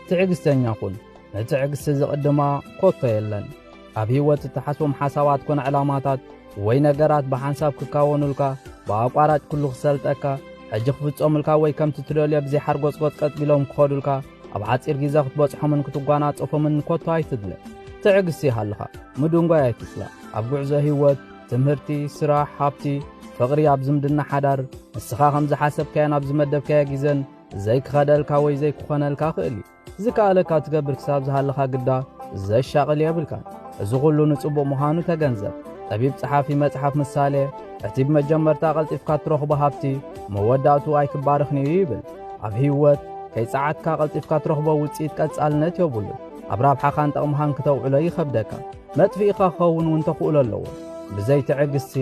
ትዕግስተኛ ኩን። ንትዕግስቲ ዝቕድማ ኮቶ የለን። ኣብ ህይወት እትሓስቦም ሓሳባት ኮነ ዕላማታት ወይ ነገራት ብሓንሳብ ክካወኑልካ፣ ብኣቋራጭ ኩሉ ክሰልጠካ፣ ሕጂ ክፍጸሙልካ ወይ ከምቲ ትደልዮ ብዘይ ሓርጎጽጎጽ ቀጥ ቢሎም ክኸዱልካ፣ ኣብ ሓጺር ግዜ ክትበጽሖምን ክትጓናጸፎምን ኮቶ ኣይትድለ። ትዕግስቲ ይሃልኻ፣ ምድንጓይ ኣይትጽላእ። ኣብ ጉዕዞ ህይወት፣ ትምህርቲ፣ ስራሕ፣ ሃብቲ፣ ፍቕሪ፣ ኣብ ዝምድና ሓዳር፣ ንስኻ ከም ዝሓሰብካዮን ኣብ ዝመደብካዮ ግዜን ዘይክኸደልካ ወይ ዘይክኾነልካ ክእል እዩ። ዝከኣለካ ትገብር ክሳብ ዝሃለኻ ግዳ ዘሻቕል የብልካን። እዚ ኩሉ ንጽቡቕ ምዃኑ ተገንዘብ። ጠቢብ ጸሓፊ መጽሓፍ ምሳሌ፣ እቲ ብመጀመርታ ቀልጢፍካ እትረኽቦ ሃብቲ መወዳእቱ ኣይክባረኽን እዩ ይብል። ኣብ ህይወት ከይጸዓትካ ቀልጢፍካ ትረኽቦ ውጽኢት ቀጻልነት የብሉን። ኣብ ራብሓኻን ጠቕምኻን ክተውዕሎ ይኸብደካ። መጥፍኢኻ ክኸውን እውን ተኽእሎ ኣለዎ። ብዘይ ትዕግስቲ፣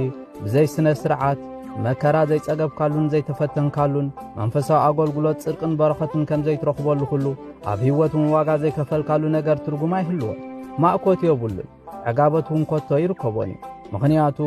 ብዘይ ስነ ስርዓት፣ መከራ ዘይጸገብካሉን ዘይተፈተንካሉን መንፈሳዊ ኣገልግሎት ጽድቅን በረኸትን ከም ዘይትረኽበሉ ኩሉ ኣብ ህይወት እውን ዋጋ ዘይከፈልካሉ ነገር ትርጉም ኣይህልዎን። ማእኮት የብሉን። ዕጋበት እውን ኮቶ ይርከቦን እዩ። ምኽንያቱ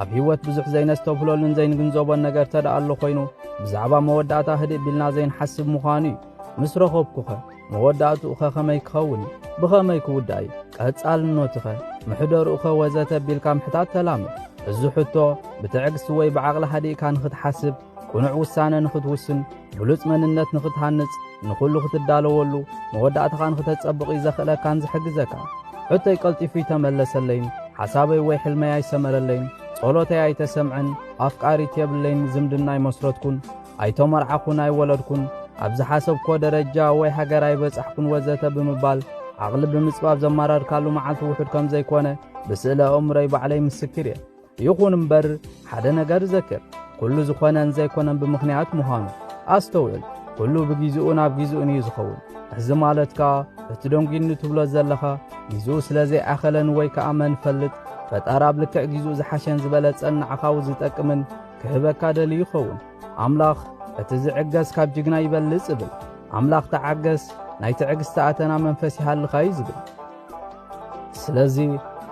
ኣብ ህይወት ብዙሕ ዘይነስተብህለሉን ዘይንግንዘቦን ነገር ተደኣ ኣሎ ኮይኑ ብዛዕባ መወዳእታ ህድእ ቢልና ዘይንሓስብ ምዃኑ እዩ። ምስ ረኸብኩኸ መወዳእትኡኸ ከመይ ክኸውን እዩ? ብኸመይ ክውዳእ እዩ? ቀጻልነቱኸ? ምሕደርኡኸ? ወዘተ ቢልካ ምሕታት ተላመድ። እዚ ሕቶ ብትዕግስቲ ወይ ብዓቕሊ ሃዲእካ ንኽትሓስብ፣ ቅኑዕ ውሳነ ንኽትውስን፣ ብሉጽ መንነት ንኽትሃንጽ፣ ንኹሉ ክትዳለወሉ፣ መወዳእታኻ ንኽተጸብቕ እዩ ዘኽእለካን ዝሕግዘካን። ሕቶይ ቀልጢፉ ኣይተመለሰለይን፣ ሓሳበይ ወይ ሕልመይ ኣይሰመረለይን፣ ጸሎተይ ኣይተሰምዐን፣ ኣፍቃሪት የብለይን፣ ዝምድና ኣይመስረትኩን፣ ኣይተመርዓኹን፣ ኣይወለድኩን፣ ኣብ ዝሓሰብኮ ደረጃ ወይ ሃገር ኣይበጻሕኩን ወዘተ ብምባል ዓቕሊ ብምጽባብ ዘማረርካሉ መዓልቲ ውሑድ ከም ዘይኮነ ብስእለ ኣእምሮይ ባዕለይ ምስክር እየ። ይኹን እምበር ሓደ ነገር ዘክር፣ ኩሉ ዝኾነን ዘይኮነን ብምኽንያት ምዃኑ ኣስተውዕል። ኩሉ ብጊዜኡን ኣብ ጊዜኡን እዩ ዝኸውን። እዚ ማለት ከኣ እቲ ደንጒኒ ትብሎ ዘለኻ ጊዜኡ ስለ ዘይኣኸለን ወይ ከኣ መን ፈልጥ ፈጣሪ ኣብ ልክዕ ጊዜኡ ዝሓሸን ዝበለጸን ንዓኻው ዝጠቅምን ክህበካ ደልዩ ይኸውን። ኣምላኽ እቲ ዝዕገስ ካብ ጅግና ይበልጽ እብል። ኣምላኽ ተዓገስ፣ ናይ ትዕግስቲ ኣተና መንፈስ ይሃልኻ እዩ ዝብል። ስለዚ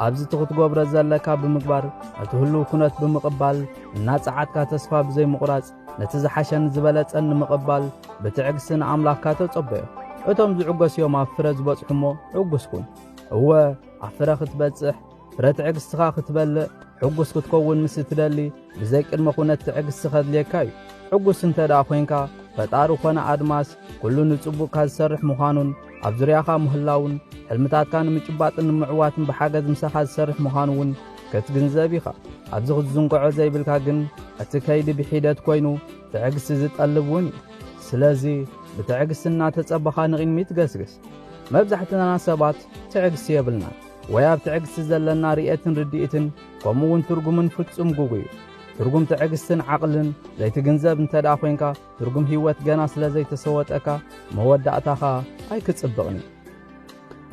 ኣብዚ እቲ ክትገብሮ ዘለካ ብምግባር፣ ነቲ ህሉው ኩነት ብምቕባል፣ እናጸዓትካ ተስፋ ብዘይምቑራጽ፣ ነቲ ዝሓሸን ዝበለጸን ንምቕባል ብትዕግስቲ ንኣምላኽካ ተጸበዮ። እቶም ዝዕገሱ እዮም ኣብ ፍረ ዝበጽሑ እሞ ዕጉስ ኩን። እወ፣ ኣብ ፍረ ክትበጽሕ፣ ፍረ ትዕግስትኻ ክትበልዕ፣ ሕጉስ ክትከውን ምስ እትደሊ፣ ብዘይ ቅድመ ኩነት ትዕግስቲ ከድልየካ እዩ። ሕጉስ እንተ ደኣ ኮይንካ፣ ፈጣሪ ኾነ ኣድማስ ኩሉ ንጽቡቕካ ዝሰርሕ ምዃኑን ኣብ ዙርያኻ ምህላውን ሕልምታትካ ንምጭባጥን ንምዕዋትን ብሓገዝ ምሳኻ ዝሰርሕ ምዃኑ እውን ክትግንዘብ ኢኻ። ኣብዚ ክትዝንግዖ ዘይብልካ ግን እቲ ከይዲ ብሒደት ኮይኑ ትዕግስቲ ዝጠልብ እውን እዩ። ስለዚ ብትዕግስቲ እናተጸበኻ ንቕድሚት ገስግስ። መብዛሕትና ሰባት ትዕግስቲ የብልናን ወይ ኣብ ትዕግስቲ ዘለና ርእየትን ርድኢትን ከምኡ እውን ትርጉምን ፍጹም ጉጉ እዩ። ትርጉም ትዕግስትን ዓቕልን ዘይትግንዘብ እንተ ደኣ ኮይንካ ትርጉም ህይወት ገና ስለ ዘይተሰወጠካ መወዳእታኻ ኣይክጽብቕን እዩ።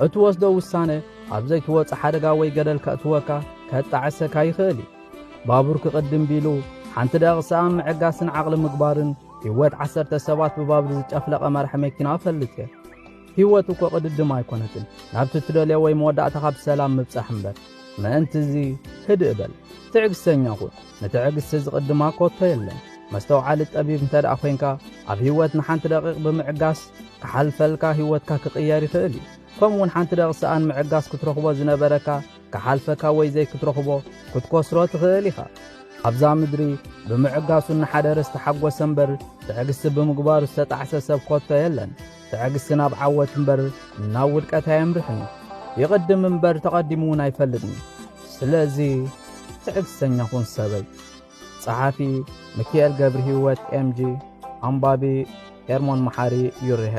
እትወስዶ ውሳነ ኣብ ዘይትወጾ ሓደጋ ወይ ገደል ከእትወካ ከጣዕሰካ ይኽእል እዩ። ባቡር ክቕድም ቢሉ ሓንቲ ደቂቕ ሰኣን ምዕጋስን ዓቕሊ ምግባርን ህይወት ዓሰርተ ሰባት ብባቡር ዝጨፍለቐ መራሒ መኪና እፈልጥ እየ። ህይወት እኮ ቅድድም ኣይኮነትን። ናብቲ ትደልዮ ወይ መወዳእታኻ ብሰላም ምብጻሕ እምበር። ምእንቲ እዚ ህድእ በል። ትዕግስተኛ ኩን። ንትዕግስቲ ዝቕድማ ኮቶ የለን። መስተውዓሊ ጠቢብ እንተ ደኣ ኮይንካ ኣብ ህይወት ንሓንቲ ደቂቕ ብምዕጋስ ክሓልፈልካ ህይወትካ ክቕየር ይኽእል እዩ። ከምኡ እውን ሓንቲ ደቂቕ ሰኣን ምዕጋስ ክትረኽቦ ዝነበረካ ክሓልፈካ ወይ ዘይክትረኽቦ ክትኮስሮ ትኽእል ኢኻ። ኣብዛ ምድሪ ብምዕጋሱ ንሓደረ ዝተሓጎሰ እምበር ትዕግስቲ ብምግባሩ ዝተጣዕሰ ሰብ ኮቶ የለን። ትዕግስቲ ናብ ዓወት እምበር ናብ ውድቀት ኣየምርሕን። ይቕድም እምበር ተቐዲሙ እውን ኣይፈልጥን። ስለዚ ትዕግስተኛ ኩን ሰበይ። ጸሓፊ ሚኪኤል ገብርሂወት ኤምጂ። ኣንባቢ ኤርሞን መሓሪ ዩርሄ።